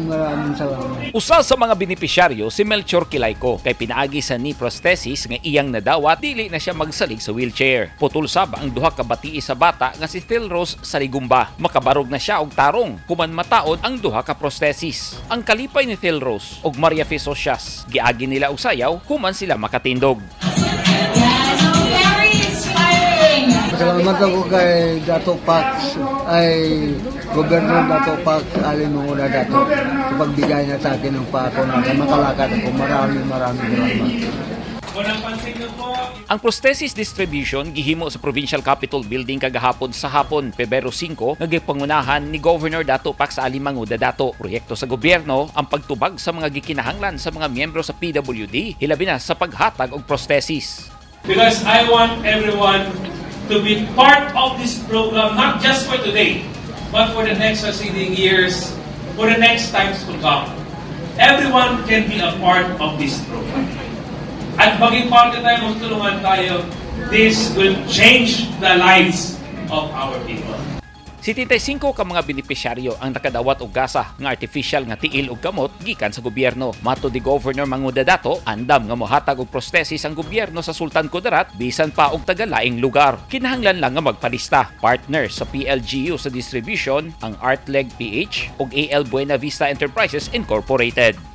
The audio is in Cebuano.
maraming salamat. Usa sa mga benepisyaryo si Melchor Kilayko kay pinaagi sa knee prosthesis nga iyang nadawat, dili na siya magsalig sa wheelchair. Putol sab ang duha ka batii sa bata nga si Phil Rose sa Ligumba. Makabarog na siya og tarong human mataod ang duha ka prosthesis. Ang kalipay ni Phil Rose ug Maria Fe Socias, giagi nila og sayaw human sila makatindog. Yeah, so very inspiring. Salamat ako kay Dato Pax, ay Governor Dato Pax Ali Mangudadatu, sa pagbigay niya sa akin ng pako na makalakad ako. Maraming maraming salamat. Ang prosthesis distribution gihimo sa Provincial Capitol Building kagahapon sa hapon, Pebrero 5, nga gipangunahan ni Governor Dato Pax Ali Mangudadatu. Proyekto sa gobyerno ang pagtubag sa mga gikinahanglan sa mga miyembro sa PWD, hilabi na sa paghatag og prosthesis. Because I want everyone to be part of this program, not just for today, but for the next succeeding years, for the next times to come. Everyone can be a part of this program. At maging parte tayo, magtulungan tayo, this will change the lives of our people. 75 ka mga benepisyaryo ang nakadawat og gasa nga artificial nga tiil ug kamot gikan sa gobyerno. Matod ni Governor Mangudadatu, andam nga mohatag og prosthesis ang gobyerno sa Sultan Kudarat bisan pa og taga-laing lugar. Kinahanglan lang nga magpalista. Partner sa PLGU sa distribution ang Artleg PH ug AL Buena Vista Enterprises Incorporated.